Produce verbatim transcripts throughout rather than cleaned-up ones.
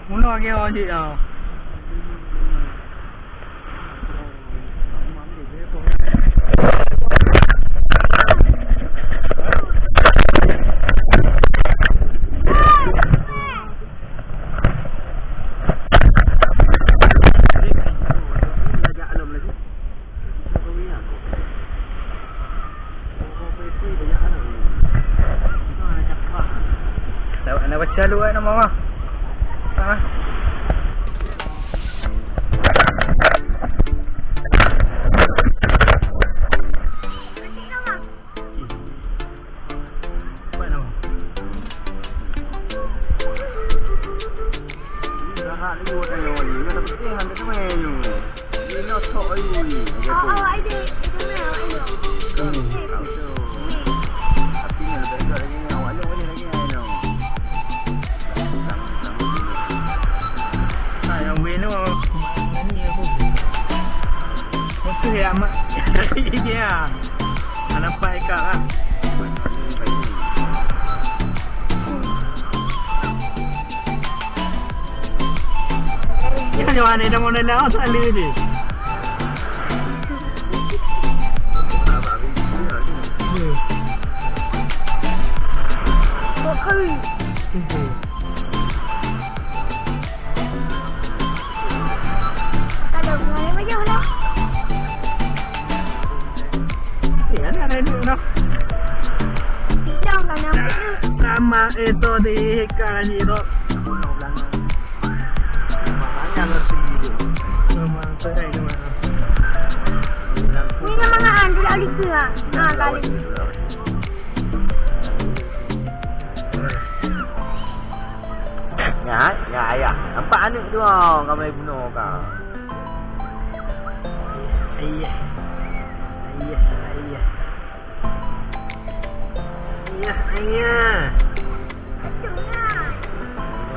Bunoe lagèe nyoe jih nyoe. Nak, nak baca lu, eh, nama mah. Ha? Apa nama? Ih, galak lagi awak tanyoe ni. Nyoe tak putih, hana teumé nyoe. Ih, nyoe sok ayue ni. Oh, oh, ada. Itu mana awak ayue? Hmm. Eh, tak betul. Tapi ni lebih dekat lagi ni. Awak ayue boleh lagi ni, nyoe. Hai, awak ni, ni apa? Betul ya, Mak? Ya. Hana pai ka lah. Nyan nyoe aneuk dah meunan dah, oh, salah jih. Kok kali? Kada hubungan lagi baju lah. Iya, ada, ada duit noh. Tidak, kan, yang itu. Sama itu di ikan ni tu. Makanya ngerti gitu. Sama, saya itu mana. Ini nama kan, tidak lucu lah. Nah, kali. Nyan, nyan ayah. Nampak aneuk tu, oh, ka mulai bunoe ka. Ayah. Ayah, ayah. Ayah, ayah.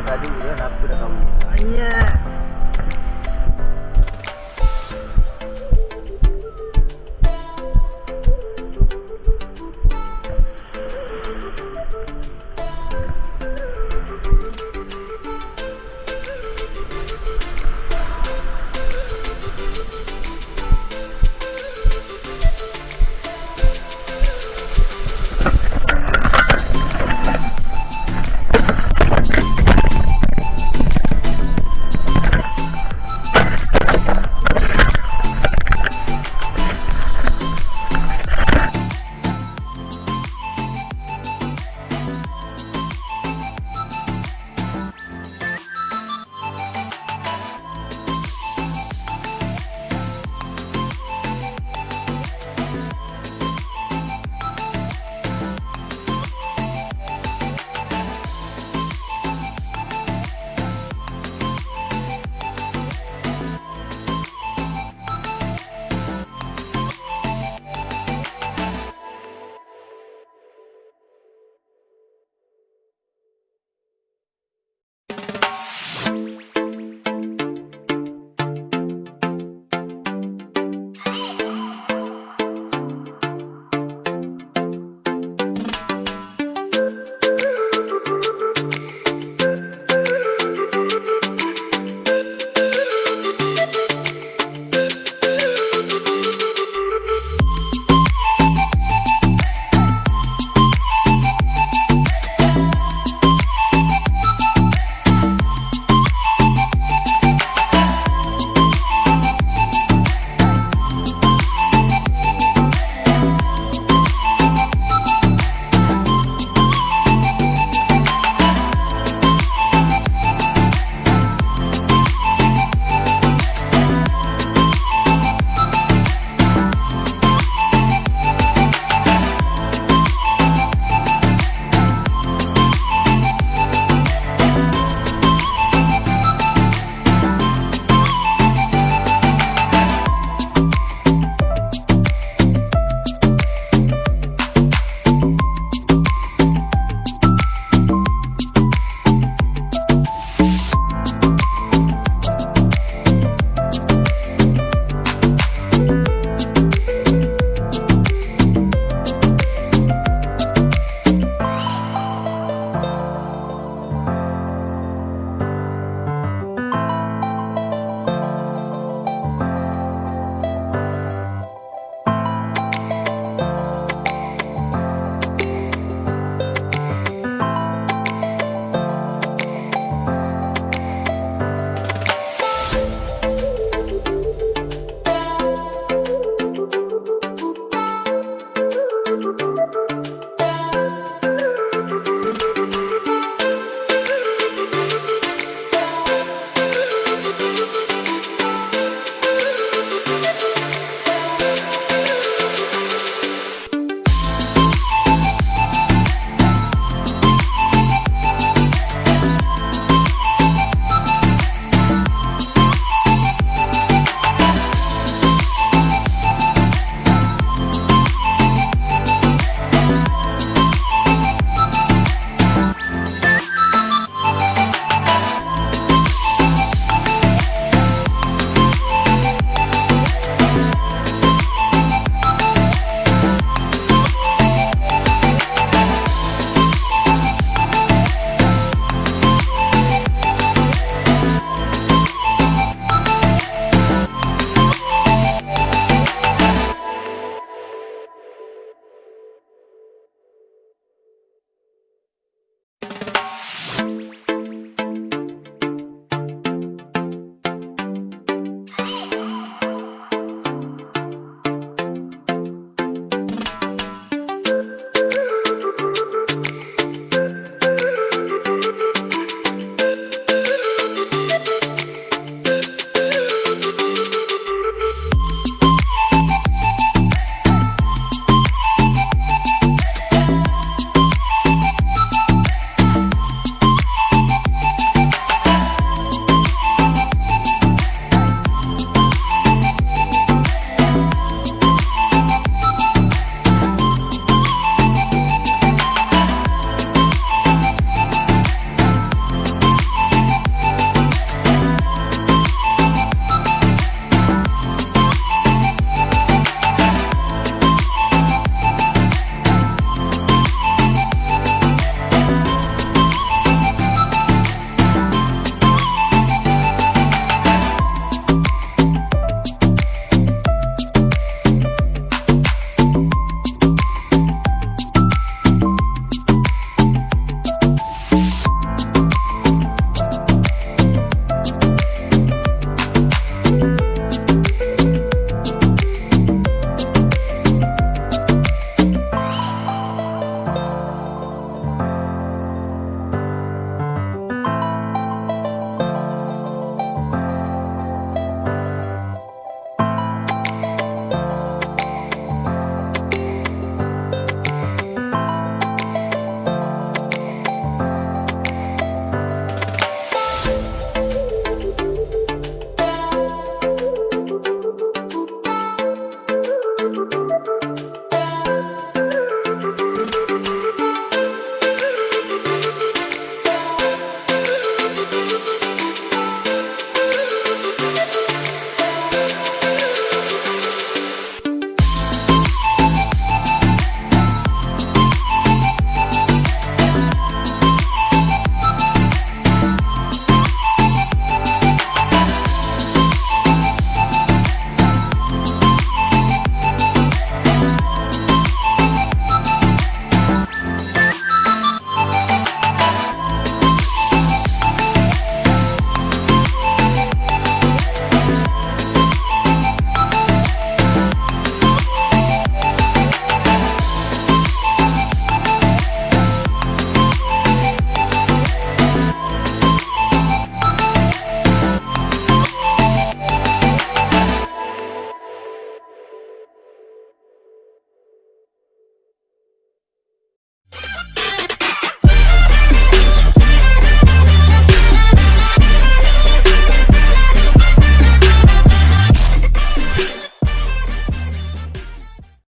Tadi dia nak tu dah kamu. Ayah.